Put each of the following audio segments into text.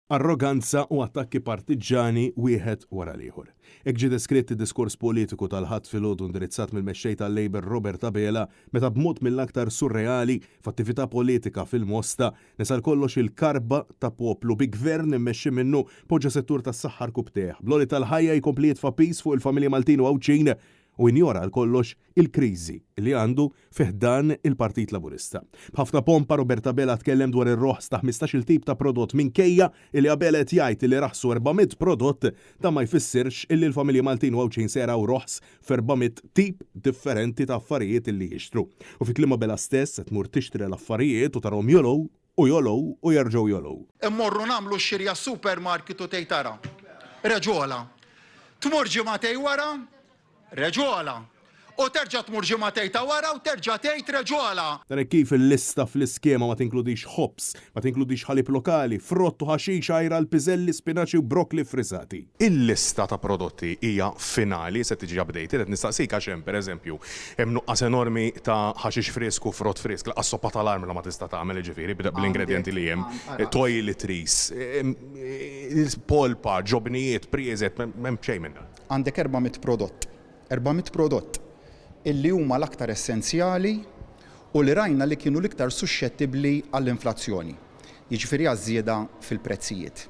Arroganza u attakki partiġġani wieħed wara l-ieħor. Hekk ġie deskritt id-diskors politiku tal-Ħadd filgħodu indirizzat mill-Mexxej tal-Labour Robert Abela meta b'mod mill-aktar surreali f'attività politika fil-Mosta nesa l kollox il-karba ta' poplu bi Gvern immexxi minnu poġġa settur tas-saħħa rkubtejh bl-għoli tal-ħajja jkompli jitfa' piż fuq il-familji Maltin u Għawdxin u injora għal kollox il-kriżi li għandu fi ħdan il-Partit Laburista. B'ħafna pompa Robert Abela tkellem dwar ir-roħs ta' ħmistax-il tip ta' prodott minkejja li Abela qed jgħid li raħsu 400 prodott dan ma jfissirx illi l-familji Maltin u Għawdxin se jaraw roħs f'400 tip differenti ta' affarijiet illi jixtru. U fi kliem Abela stess se tmur tixtri l-affarijiet u tarahom jogħlew u jogħlew u jerġgħu jogħlew. Immorru nagħmlu x-xirja s-supermarket u tgħid ara, reġgħolha. Tmur ġimagħtejn wara, Reġgħola. U terġa' tmur ġimagħtejn ta' wara u terġa' tgħid reġgħola. Dan hekk kif il-lista fl-iskema ma tinkludix ħobż, ma tinkludix ħalib lokali, frott u ħaxix għajr għal piżelli, spinaċi u brokkli ffriżati. Il-lista ta' prodotti hija finali, se tiġi updated? Qed nistaqsik għax hemm, pereżempju, hemm nuqqas enormi ta' ħaxix frisk u frott frisk, lanqas soppa tal-armla ma tista' tagħmel, jiġifieri, bl-ingredjenti li hemm, toiletries, polpa, ġobnijiet, prieżet, m'hemm xejn minn dan. Għandek 400 prodott, 400 prodott illi huma l-aktar essenzjali u li rajna li kienu l-iktar suxxettibbli għall-inflazzjoni, jiġifieri għaż-żieda fil-prezzijiet.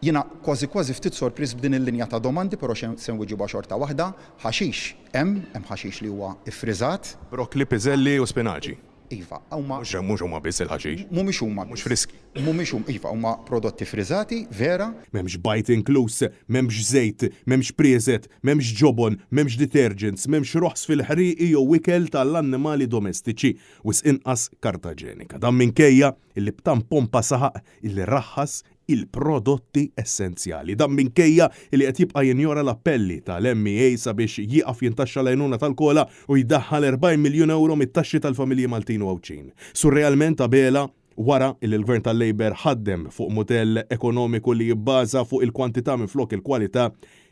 Jiena kważi kważi ftit sorpriż b'din il-linja ta' domandi però se nwiġibha xorta waħda, ħaxix hemm, hemm ħaxix li huwa ffriżat. Brokkli, piżelli u spinaċi. Iva, huma. Mhux huma biss il-ħaxix. Mhumiex huma biss. Mhux friski. Mhumiex huma, iva, huma prodotti friżati, vera. M'hemmx bajd inkluż, m'hemmx żejt, m'hemmx prieżet, m'hemmx ġobon, m'hemmx detergents, m'hemmx roħs fil-ħrieqi jew ikel ta' l-annimali domestiċi, wisq inqas karta ġenika. Dan minkejja illi b'tant pompa saħaq illi raħħas il-prodotti essenzjali. Dan minkejja li qed jibqa' jinjora l-appelli tal-MEA sabiex jieqaf jintaxxa l-għajnuna tal-COLA u jdaħħal 40 miljun ewro mit-taxxi tal-familji Maltin u Għawdxin. Surrealment Abela, wara li l-Gvern tal-Labour ħaddem fuq mudell ekonomiku li jibbaża fuq il-kwantità minflok il-kwalità,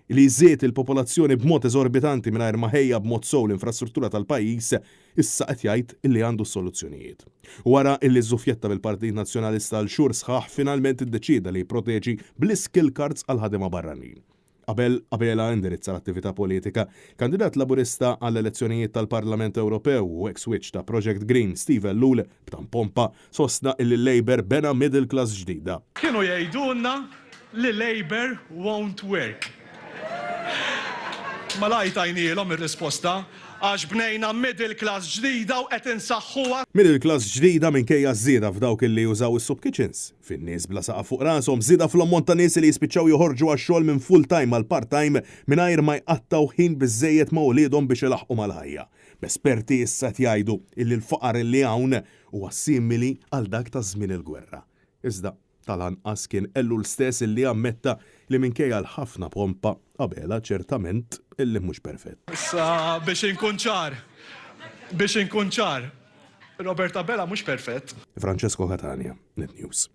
li żied il-popolazzjoni b'mod eżorbitanti mingħajr ma ħejja b'mod sew l-infrastruttura tal-pajjiż, issa qed jgħid illi għandu s-soluzzjonijiet. U wara illi żżuffjetta bil-Partit Nazzjonalista għal xhur sħaħ finalment iddeċieda li jipproteġi bl-iskill cards għall-ħadema barranin. Qabel Abela indirizza l-attività politika, il-kandidat Laburista għall-elezzjonijiet tal-Parlament Ewropew u eks wiċċ ta' Project Green Steve Ellul b'tant pompa sostna illi l-Labour bena middle class ġdida. Kienu jgħidulna li Labour won't work. Malajr tajnielhom ir-risposta, għax bnejna middle class ġdida u qed insaħħuha. Middle class ġdida minkejja ż-żieda f'dawk li jużaw is-soup kitchens, fin-nies bla saqaf fuq rashom, żieda fl-ammont ta' nies li jispiċċaw joħorġu għax-xogħol minn full-time għal part-time mingħajr ma jqattgħu ħin biżżejjed ma' uliedhom biex ilaħħqu mal-ħajja. B'esperti issa qed jgħidu illi l-faqar illi hawn huwa simili għal dak ta' żmien il-gwerra. Iżda Tal-anqas kien Ellul stess illi ammetta li minkejja l-ħafna pompa, Abela ċertament illi mhux perfett. Issa biex inkun ċar, biex inkun ċar, Robert Abela mhux perfett. Francesco Catania, Net News.